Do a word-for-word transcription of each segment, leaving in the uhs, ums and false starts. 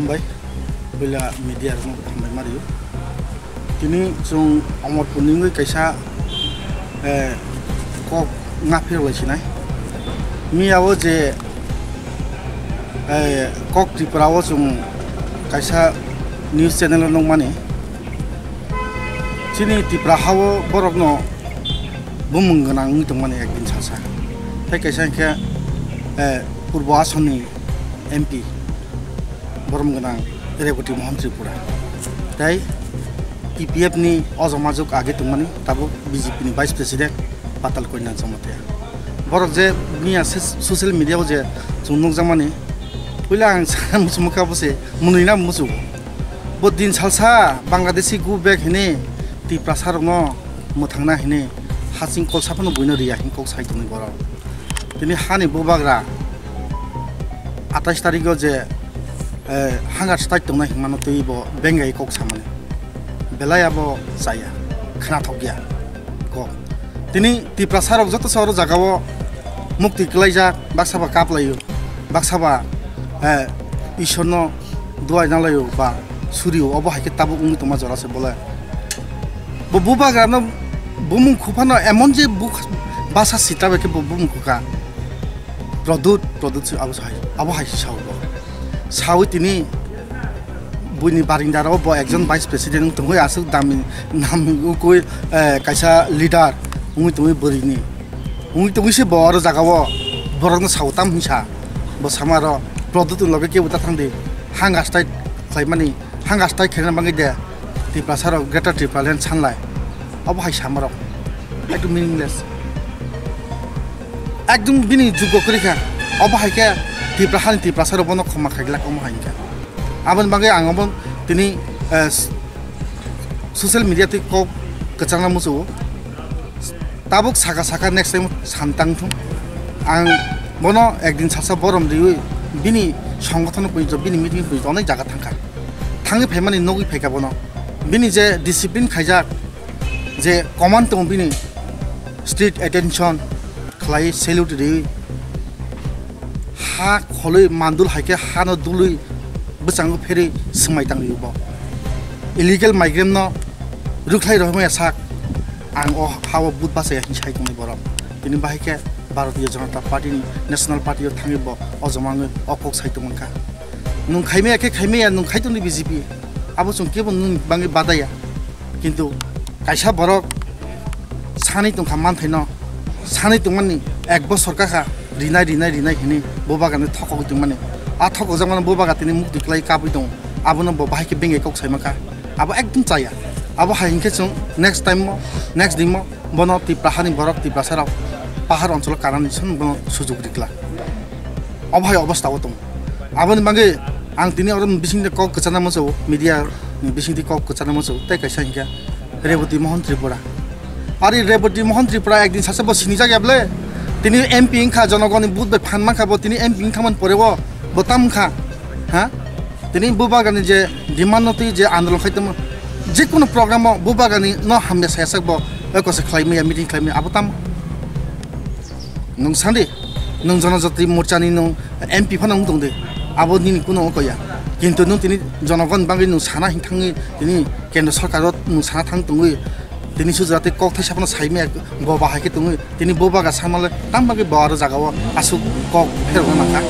Bai, puila media rokno hambai ma rio. Tini chwng Omorpur ni wngwi kaisa, eh, kok nga phirok lai sinai. Miya o je, eh, kok Tripura o chwng kaisa news channel o nukmani. Chini Tripura ha o borok no bumung gwnang wngwi tongmani ekdin salsa. Tei kaisa hinkhe, eh, Purbo Asonni M P. Borom gwnang Reboti Mohan Tripura. Tei T P F ni o joma juk age tongmani tabuk B J P ni Vice President Patal Kalyan Jamatia. Borok je miya se-, social media o je chwng nukjakmani, puila ang sana muchungma kha bo se mwnwi na muchungo. Bo din salsa Bangladeshi go back hini Tiprasa rokno mwthangna hini hasing kolsa phano buino riya hin kok sai tongwi borok. Tini hani bubagra atais tarikh o je, eh, hunger strike tongnai hinmano twi bo bengai kok samani. Belai abo chaya, khwnathokya kok. Tini Tiprasa rok joto se oro jaga o mukti kwlaijak, baksa ba kaplaio, baksa ba, eh, Ishorno duai nalaio ba surio, obo hai khe tabuk wngwi tongma jora se bole. Bo bubagrano bumung khuphano emon je buk-, basa sitra bai khe bo bumung khukha. Produt, produt se abo hai, abo hai sao bo. Sawi tini buini baringdaro bo ekjon vice president wng tongwi aswk dami nam ukui, eh, kaisa leader wngwi tongwi bwrwini. Wngwi tongwi se bo oro jaga o borokno sao tam hinsa. Bo sama ro produt ni loge kebo ta thangdi. Hunger strike khlaimani, hunger strike khaina bangwi de Tiprasa rok Greater Tipraland sanlai. Abo hai sama rok ekdom meaningless. Ekdom bini jugo kwrwi kha. Obo hai khe Tipra hani Tiprasa rok bono khoma khailak omo hai khe. Aboni bagwi ang obo tini, eh, s-, social media twi kok kwchangna muchungo. Tabuk saka saka next time san tang thung. Ang bono ekdin sasa borom riwi bini songothono pui bini meeting pui onek jaga thangkha. Thangwi phaimani nugwi phaikha bono. Bini je discipline khaijak, je command tongo bini, strict attention khlai, salute riwi, ha kholwi mandul hai khe hano dului bwskango pherwi swmai tangwi bo. Illegal migrant no rwkhlai rohormaya sak, ang o ha o vote bachaya hinwi sai tongnai borok. Tini bahai khe Bharatiya Janata Party ni National Party o thangwi bo o joma wngwi o kok sai tongmani kha. Nwng khaimaya khe khaimaya, nwng khai tongdi B J P, abo chwng kebo nwng bangwi badaya. Kintu kaisa borok sanwi tongkha manthaino, sanwi tongmani ek bosor kakha rinai, rinai, rinai hinwi bubagani thokogwi tongmani. A thokojak mano bubaga tini mukti kwlai kabwi tongo. Abono bo bahai khe bengai kok sai mankha. Abo ekdom chaya. Abo hai hinkhe chwng next time o, next din o bono Tipra hani borok, Tiprasa rok pahar oncholo kanani swn bono sujuk rikla. Obo hai obostha o tongo. Aboni bagwi ang tini oro bisingtwi kok kwchana muchungo, media ni bisingtwi kok kwchana muchungo, tei kaisa hinkhe Reboti Mohan Tripura. Ari Reboti Mohan Tripura ekdin sacha bo sinijak ya bole? Tini M P wngkha, jonogoni vote bai phan mankha bo, tini M P wngkha man pore bo, bo tam wngkha? Ha? Tini bubagani je demand no twi je andolon khai tongma, jekunu program o bubagani no hamya saya sak bo, eko se khlai maya, meeting khlai maya, abo tam? Nwng sandi, nwng Janajati Morcha ni nwng M P phano wng tong di, abo nini kuno wng koya. Kintu nwng tini jonogon bagwi nwng sana hin thangwi tini kendra sarkar o nwng sana thang tongwi tini sujati kok thaisa phano sai maya bo bahai khe tongwi tini bo baga sama le tam bagwi bo aro jaga o aswk kok pherokna nangkha.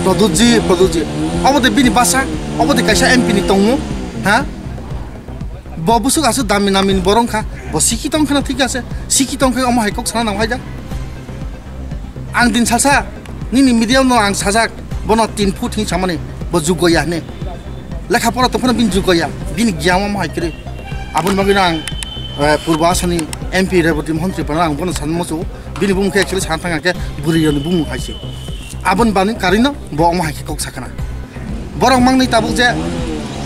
Produce ji, produce ji. Obo de bini basa, obo de kaisa M P ni tongmung, ha? Bo bwswk aswk dami nami ni borok wngkha, bo sikhi tong kheno thik ase, sikhi tong khe omo hai kok sana nang hai da. Ang din salsa nini media no ang sajak, bono tin foot hin samani, bo jugoya hne. Lekha pora tongphano bini jugoya, bini giyam omo hai kiri. Aboni bagwi no ang, eh, Purbo Asoni M P Reboti Mohan Tripura ang bono sanmo chu, bini bumung khe actually sana thang khe bwrwi ni bumung hai se. Aboni bani karino bo omo hai khe kok sakana. Borok mangni tabuk je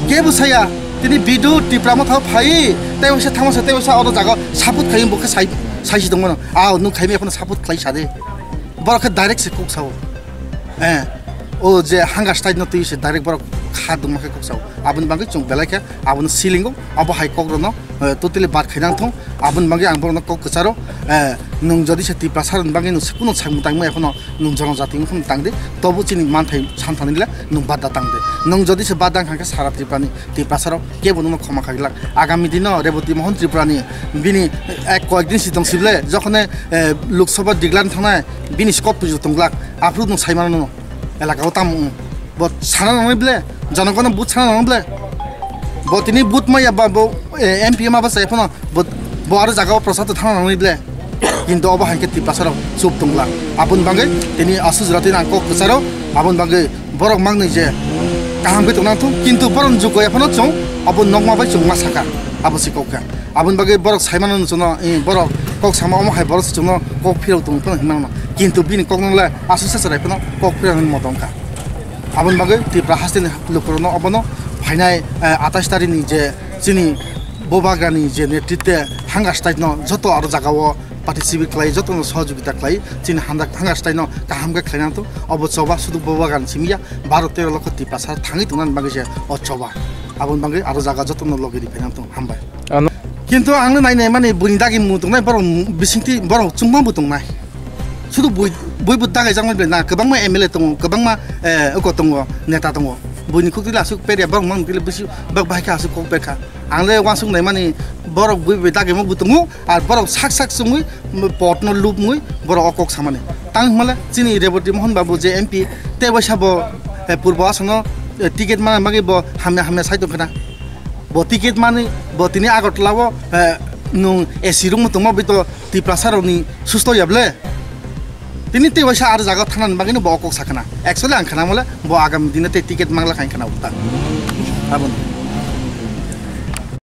kebo saya, tini bidu Tipra Motha phai, tei waisa thangma sa, tei waisa oro jaga support khai bo khe sai, sai si tongmano. A nwng khaimi ekhno support khlai sa de. Borok khe direct se kok sao. Eh. O je hunger strike no twi se direct borok kha dungma khe kok sao. Aboni bagwi chwng belai khe abono silingo, abo hai kok rokno, eh, totally bad khainang thung. Aboni bagwi ang borokno kok kwcharo, eh, nwng jodi se Tiprasa rokni bagwi nwng se kunu samung tangma ephono nwng jonojati wngkha tang di, tobo chini manthai santhani le nwng bad da tang di. Nwng jodi se bad da wngkha khe sara Tripura ni Tiprasa rok kebo nwngno khoma khailak. Agami dino Reboti Mohan Tripura ni bini ek koyek din si tong sible jokhone, eh, Lok Sabha declare thangnai bini scope pujo tonglak. Aphuru nwng saimano elaka o tamo wng. Bo sana nangnai ble, jonogono but sana nangnai ble. Bo tini but maya ba bo, eh, M P ma ba sai phano bo, bo aro jaga o prosad thana nangnai ble. Kintu obo hai khe Tiprasa rok chup tongla. Aboni bagwi tini asujra tini ang kok kwcharo, aboni bagwi borok mangni je kaham khe tongna thung, kintu borok jugo ephano chwng abo nokma bai chwng ma saka, abo se kok kha. Aboni bagwi borok saimano chwngno, eh, borok kok sama omo hai borok se chwngno kok phirok tong phano hinmano. Kintu bini kokno le aswk se chwrai phano kok phirok hinwi moto wngkha. Aboni bagwi Tripura hasteni lukurokno obono phainai, eh, atais tarikni je chini Bubagrani je netritwe hunger strike no joto aro jagao participate khlai, jotono sohojogita khlai, chini handa-, hunger strike no kaham khe khlaina thung. Obo choba sudu Bubagrani simi ya, baro tero lokho Tiprasa thangwi tongnani bagwi se o choba. Aboni bagwi aro jaga jotono logi ri phaina thung. Hambai. Ano. Kintu ang nai nai mani buini dagi mu tongnai borok bisingtwi borok chungma bo tongnai. Sudu bui, bui bo dagai jaknai ble na kwbangma M L A tongo, kwbangma, eh, oko tongo, neta tongo. Buini khukti le aswk perya borok mang tile bisi bak bahai kha aswk kok perkha. Ang le uansuk nai mani borok bui bai dagaimo bo tongo, ar borok sak sak chungwi pot no lubmwi borok o kok samani. Tang hwnmale chini Reboti Mohon Babu je M P tei waisa bo, eh, Purbo Asam no, eh, ticket mana bagwi bo hamya hamya sai tongkha na. Bo ticket mani, bo tini Agartala o, eh, nung A C room tongma bai to Tiprasa rokni susto ya ble. Tini tei waisa ar jaga thanani bagwi no bo o kok sakana. Actually ang khana mole bo agami dine tei ticket mangla khain khana uta. Aboni.